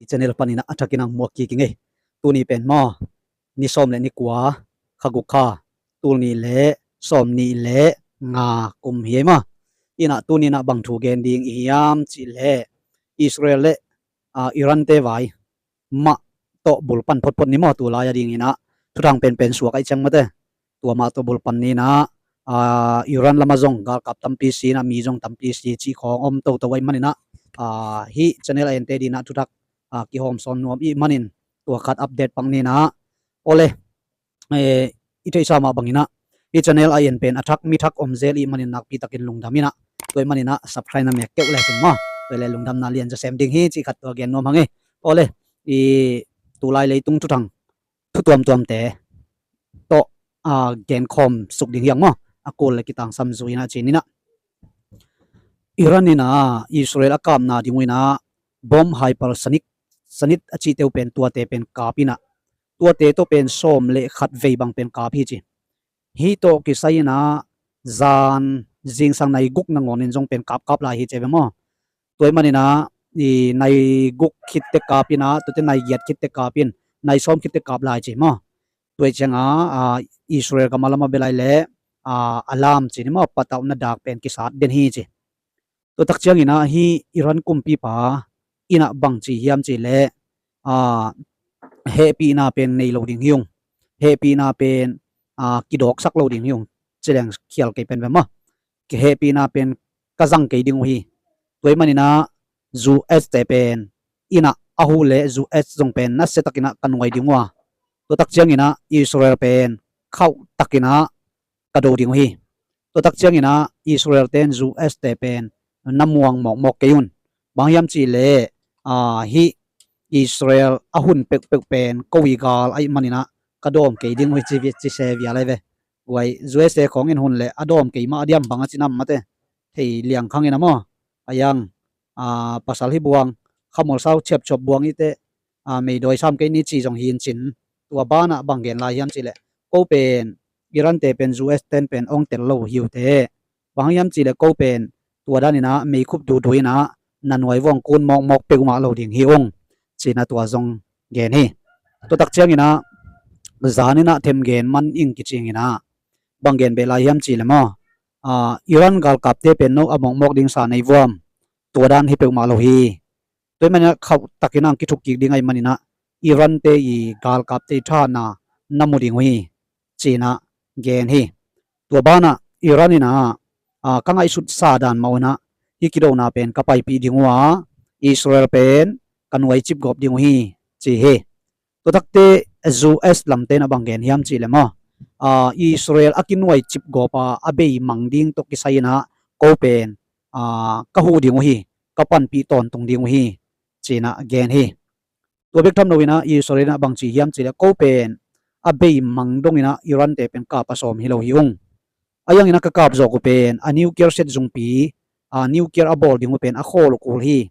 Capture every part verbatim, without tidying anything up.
channel panin ah a thakin ang muak kik ing ei. Tuni pen maw, ni sawm le ni kua, kha guk kha, tul nih le sawm nih le nga kum hi ei maw. Inah tuni inah bang thu gen ding i hiam cih leh Israel le, ah, Iran te vai mah tawh bulpan photphot ni maw, tu lai a ding inah thuthang penpen suak aih ciang mate. Tua mah tawh bulpan ni inah, ah, Iran lamah zong galkap tampi si inah mi zong tampi si cih khawng om toto aih man inah, ah, hih channel a ente ding inah thuthak, ah, kihawm sawn nuam ih manin tua khat update pak ni inah. Awle, eh, i theihsa mah bang inah hih channel a en pen a thak mi thak om zel ih manin nakpi takin lungdam inah, tua ih man inah subscribe na mek keuh le sin maw, tua le lungdamna lian za sem ding hi cih khat tua gen nuam hang ei. Awle, i tu lai leitung thuthang thu tuamtuamte tawh, ah, genkhawm suk ding hi ang maw. A kul le kitangsam zui inah ci ni inah, Iran inah Israel a kapna ding uh inah bom hypersonic, sonic a cihte uh pen tuate pen kap inah, tuate tawh pen sawm le khat vei bang pen kap hi ci. Hih tawh kisai inah zan zingsang nai guk nangawn in zong pen kapkap lai hi ci ve maw. Tua ih man inah i nai guk khit teh kap inah, tuate nai giat khit teh kap in, nai sawm khit teh kap lai ci maw. Tua ih ciang a, ah, Israel gam a lamah bia lai leh, ah, alarm ci ni maw, patauhna dak pen kisat den hi ci. Tua tak ciang inah hih Iran kumpipa inah bang ci hiam cih leh, ah, hehpihna pen nei lo ding hi ung. Hehpihna pen, ah, kidawksak lo ding hi ung. Ci leng khial kei pen ve maw. Kihehpihna pen ka zang kei ding uh hi. Tua ih man inah U S te pen inah a huh leh U S zong pen nasia tak inah ka nuai ding uh a, tua tak ciang inah Israel pen khauh tak inah ka do ding uh hi. Tua tak ciang inah Israel ten U S te pen na muang mawkmawk kei un. Bang hiam cih leh, ah, hih Israel a hun peuhpeuh pen ko i gal aih man inah ka dawm kei ding uh hi ci, ci se vial aih ve. Guai U S te khawng in hun leh a dawm kei mah a diam bang a ci nam mate. Thei liang khang inah maw. A yang, ah, pasal hi buang, khamol sau chiapchuap buang i teh, ah, meidawi sam kei ni ci zong hi in cin. Tua banah bang gen lai hiam cih leh ko pen Iran te pen U S ten pen ong tel lo hi uh teh. Bang hiam cih leh ko pen tua dan inah meikhup duhduh inah na nuai vawng kun mawkmawk peuhmah lo ding hi ung ci inah tua zong gen hi. Tua tak ciang inah zan inah them gen man ing kicing inah bang gen beh lai hiam cih leh maw, ah, Iran galkapte pen no a mawkmawk ding sa nei vuam, tua dan hi peuhmah lo hi. Tua ih man inah khauh tak inah ang kithuk kik ding aih man inah Iran te i galkapte i thahatna na mu ding uh hi ci inah gen hi. Tua banah Iran inah, ah, ka ngaihsut sa dan mah uh inah hih kidona pen ka paipih ding uh a, Israel pen ka nuai cip gawp ding uh hi ci hi. Tua tak teh U S lamte inah bang gen hiam cih leh maw, ah, Israel a kinuai cip gawp a a bei mang ding tawh kisai inah ko pen, ah, ka huh ding uh hi, ka panpih tawntung ding uh hi ci inah gen hi. Tua bek tham lo inah Israel inah bang ci hiam cih leh ko pen a bei mang dong inah Iran te pen kap a sawm hi lo hi ung. A yang inah ka kap zawk uh pen a nuclear set zungpi, ah, nuclear a bawl ding uh pen a khawl uh kul hi.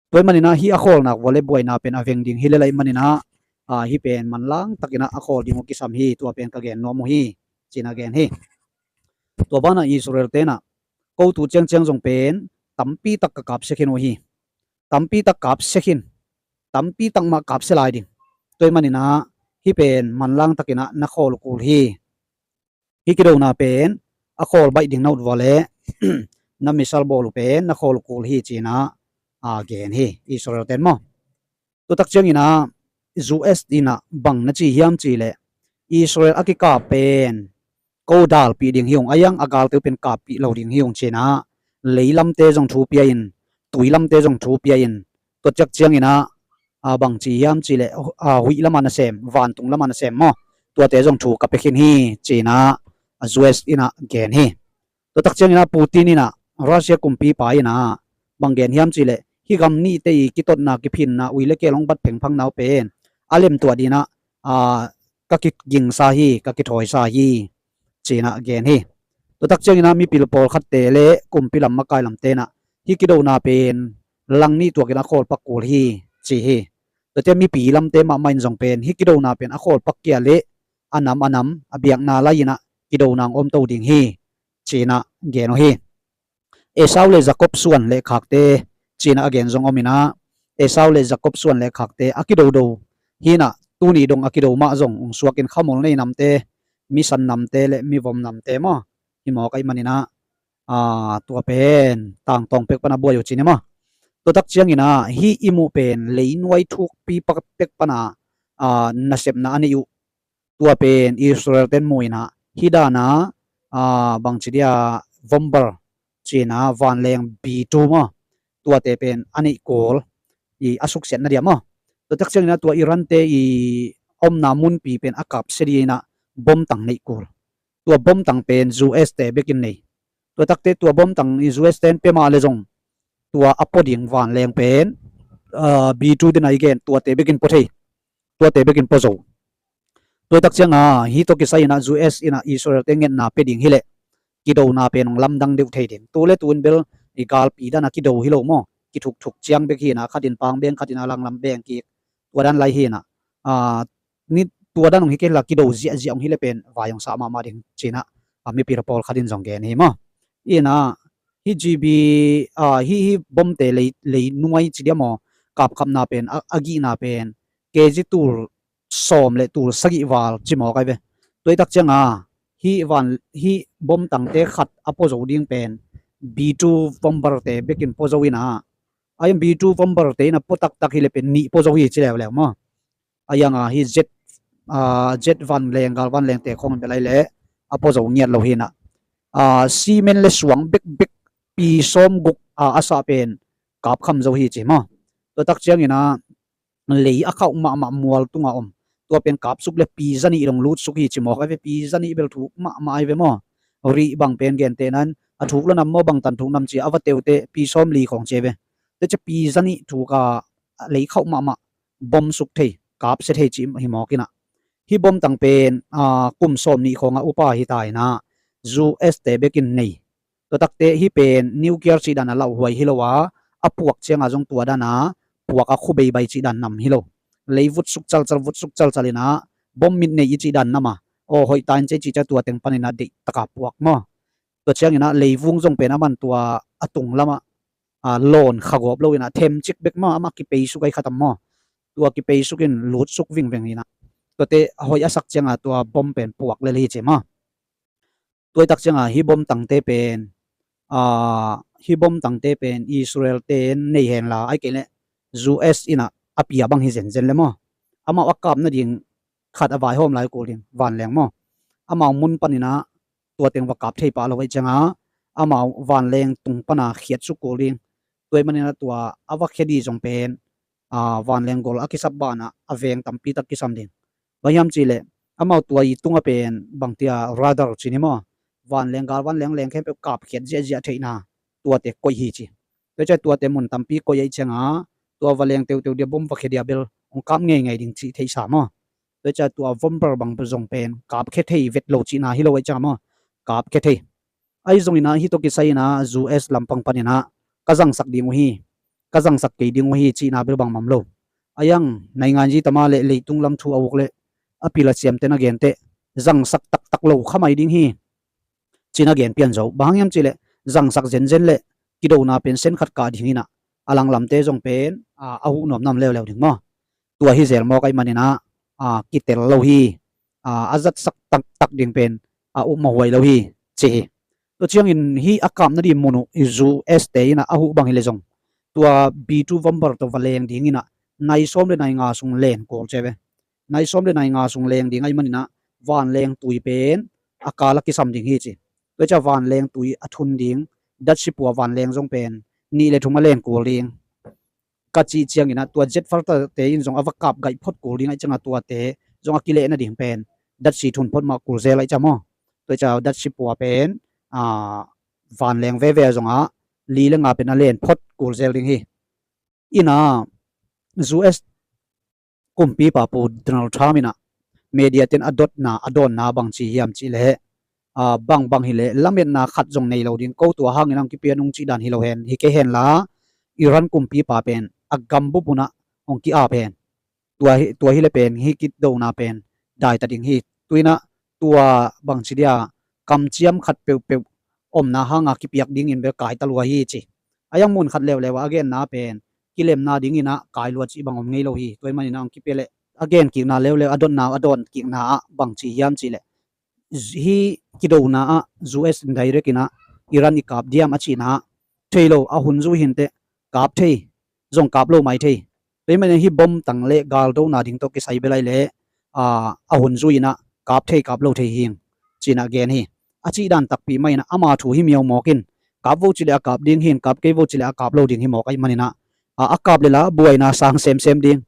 Tua ih man inah hih a khawlnak vua le buaina pen a veng ding hi lel aih man inah, ah, hih pen manlang tak inah a khawl ding uh kisam hi, tua pen ka gen nuam uh hi ci inah gen hi. Tua banah Israel te inah ko tu ciangciang zong pen tampi tak ka kap sia khin uh hi. Tampi tak kap sia khin, tampi tak mah kap sia lai ding. Tua ih man inah hih pen manlang tak inah na khawl uh kul hi. Hih kidona pen a khawl baih ding na ut vua leh na missile bawl uh pen na khawl uh kul hi ci inah, ah, gen hi Israel ten maw. Tua tak ciang inah U S inah bang na ci hiam cih leh Israel a kikap pen ko dalpih ding hi ung, a yang a galte uh pen kappih lo ding hi ung ci inah lei lamte zong thu pia in, tui lamte zong thu pia in, tua tak ciang inah, ah, bang ci hiam cih leh, ah, huih lamah nasem, vantung lamah nasem maw, tuate zong thu ka pia khin hi ci inah U S inah gen hi. Tua tak ciang inah Putin inah Russia kumpipa inah bang gen hiam cih leh hih gam nihte i kitotna kiphinna ui le keel hong bat phengphang na uh pen a lemtuah ding inah, ah, ka kigingsa hi, ka kithawisa hi ci inah gen hi. Tua tak ciang inah mipil pawlkhatte le kumpi lam makai lamte inah hih kidona pen lang nih tuak inah a khawl pak kul hi ci hi. Tuate mipi lamte mahmah in zong pen hih kidona pen a khawl pak kei leh a nam a nam a biakna lai inah kidona hong om to ding hi ci inah gen uh hi. Esau le Jakob suan le khakte ci inah a gen zong om inah, Esau le Jakob suan le khakte a kidodo hi inah, tuni dong a kido mah zong ung suakin khamul nei namte, misan namte le mivom namte maw, hi mawk ahih maninah, aa, tua pen tangtawng pek pana buai uh ci ni maw. Tua tak cianginah hih i muh pen leinuai thukpi pek pana, aa, nasepna a neih uh. Tua pen Israel ten mu inah hih dana, aa, bangci dia, bomber cina vanleng B two maw, tuate pen a neih kul i a suksiatna dia maw. Tua tak cianginah tua Iran te i omna munpi pen a kapsia dinah bomtang neih kul. Tua bomtang pen U S te bekin nei. Tua takte tua bomtang i U S ten pia mah le zong tua a pua ding vanleng pen, aa, B two dena i gen tuate bekin pua thei. Tuate bekin pua zo. Tua tak cianga hih tawh kisai inah U S inah Israel te ngetna pia ding hileh kidona pen hong lamdang deuh thei ding. Tu le tu in bel i galpi dana kido hi lo maw. Kithukthuk ciang bek hi inah khatin pang beng khatin a langlam beng kik. Tua dan lai hi inah, aa, ni tua dan hong hi kei la kido ziahziah hong hi le pen vai hong sah mahmah ding cinah, aa, mipil pawlkhat in zong gen hi maw. Inah hih G B, aa, hih, hih bomte lei, leinuai ci dia maw, kapkapna pen a, a gihna pen K G tul sawm le tul sagih val ci mawk ai ve. Tua i tak cianga hih van, hih bomtangte khat a pua zo ding pen B two bomberte bekin pua zo inah, ai B two bomberte inah pua taktak hi le pen nih pua zo hi ci leuleu maw. A ianga hih jet, aa, jet vanleng, gal vanlengte khawng in bel ai le a pua zo ngiat lo hi inah, aa, cement le suang bekbek pi sawm guk a, a sah pen kapkham zo hi ci maw. Tua tak cianginah lei a khauh mahmah mual tunga om. Tua pen kapsuk le pi zanih dong lutsuk hi ci mawk ai ve, pi zanih bel thuk mahmah ai ve maw. Rih bang pen gentehna in a thuk lo nam maw, bangtan thuk nam ci a va teute pi sawm li khawng ci ai ve. Tua cia pi zanih thuka lei khauh mahmah bomsuk thei, kapsia thei ci hi mawk inah. Hih bomtang pen, aa, kum sawm nih khawnga upa hi ta inah U S te bekin nei. Tua takte hih pen nuclear cih dana lauhuai hi lo a, a puak cianga zong tua dana puak a khubeibai cih dan nam hi lo. Lei vutsuk calcal, vutsuk calcal inah bom mit nei i cih dan nam a, aw hoih ta in ci cih cia tua teng paninah deih taka puak maw. Tua cianginah leivung zong pen a man tua a tung lamah, aa, lawn kha gawp lo inah themcik bek maw, amah kipeisuk ai khatam maw. Tua kipeisuk in lutsuk vingveng inah tuate a hoih a sak cianga tua bom pen puak lel hi ci maw. Tua i tak cianga hih bomtangte pen, aa, hih bomtangte pen Israel ten nei henla ai kei leh U S inah a pia bang hi zenzen le maw. Amau a kap nading khat a vaihawm lai kul ding vanleng maw. Amau mun paninah tua teng va kap thei pah lo ai cianga amau vanleng tung pana khiatsuk kul ding. Tua i maninah tua a va khia di zong pen, aa, vanleng gol a kisap banah a veng tampi tak kisam ding. Bang hiam cihleh amau tua i tunga pen bangtia radar ci ni maw, vanleng gal vanleng leng khempeuh kapkhiat ziahziah theihna tuate koih hi ci. Tua cia tuate mun tampi koih ai cianga tua va leng teuteu dia bom va khia dia bel hong kap ngeingei ding cih theihsa maw. Tua cia tua bomber bang zong pen kapkhia thei vet lo cihna hi lo ai cianga maw, kapkhia thei. Ahi zonginah hih tawh kisai inah U S lampang paninah ka zangsak ding uh hi, ka zangsak kei ding uh hi cihna bel bangmam lo. A iang nainganzi tama le leitung lam thu a uk le a pil a ciamte na genteh zangsak taktak lo khamai ding hi cina gen pian zo. Bang hang hiam cihleh zangsak zenzen le kidona pen sen khat kah dinginah a langlamte zong pen, aa, a huh nuamnam leuleu ding maw. Tua hi zel mawk ai maninah, aa, kitel lo hi, aa, a zatsak taktak ding pen a upmawh huai lo hi ci hi. Tua ciangin hih a kap nading mun uh i U S te inah a huh bang hileh zong tua B two bomber tawh va leng dinginah nai sawm le nai nga sung len kul ci ve. Nai sawm le nai nga sung leng ding ai maninah vanleng tui pen a kal a kisam ding hi ci. Tua cia vanleng tui a thun ding datsi pua vanleng zong pen nih le thum a len kul ding ka cih cianginah tua jet fighter te in zong a va kap gaih phot kul ding ai cianga tuate zong a kileh nading pen datsi thun phot mah kul zel ai cia maw. Tua cia datsi pua pen, aa, vanleng veve zongah li le nga pen a len phot kul zel ding hi. Inah U S kumpipa Pu Donald Trump inah media ten a dotna a dawnna bang ci hiam cihleh, aa, bangbang hileh lametna khat zong nei lo ding ko, tua hangin hong kipia nung cih dan hi lo hen, hi kei henla Iran kumpipa pen a gambup unah hong ki-ap hen. Tua hi, tua hileh pen hih kidona pen daita ding hi. Tuinah tua bangci dia kamciam khat peuhpeuh omna hanga kipiak dingin bel kaita lua hi ci. A iang mun khat leuleu a a genna pen kilemna dingin ah kai lua cih bang om ngei lo hi. Tua ahih manin ah hong kipia leh a gen kikna leuleu, a dotna a dawn kikna ah bang ci hiam cih leh, hih kidona ah U S in direct in ah Iran i kap diam a cihna ah thei lo, a hun zui hi inteh, kap thei, zong kap lo mai thei. Tua ahih manin hih bom tang le galdona ding tawh kisai bel ahih leh, a, a hun zui in ah kap thei kap lo thei hi ing ci-in ah gen hi. A cih dan takpi mah in ah ama thu hi miau mawk in, kap vo cih leh a kap ding hi in, kap kei vo cih leh a kap lo ding hi mawk ahih manin ah, a, a kap leh lah buaina sang semsem ding,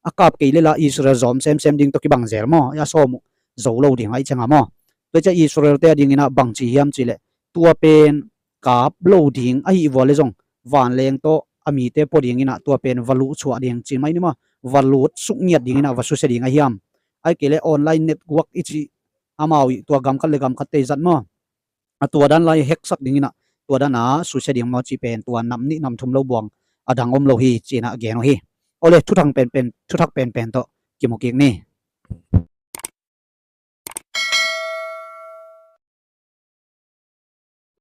a kap kei leh lah Israel zawm semsem ding tawh kibang zel maw, a sawm uh zo lo ding ahih ciangin maw. Tua ciang Israel te a dingin ah bang ci hiam cih leh, tua pen kap lo ding ahih vua leh zong vanleng tawh a mite pua dingin ah tua pen va luh suak ding ci mai ni maw, va lut suk ngiat dingin ah va susia ding ahi hiam? Ahih kei leh online network i cih, amau i tua gam khat le gam khat te i zat maw, a tua dan lai heksak dingin ah tua dan a susia ding maw cih pen tua nam nih nam thum lo buang a dang om lo hi ci-in ah gen uh hi. Awle, thuthang penpen, thuthak penpen tawh kimu kik ni.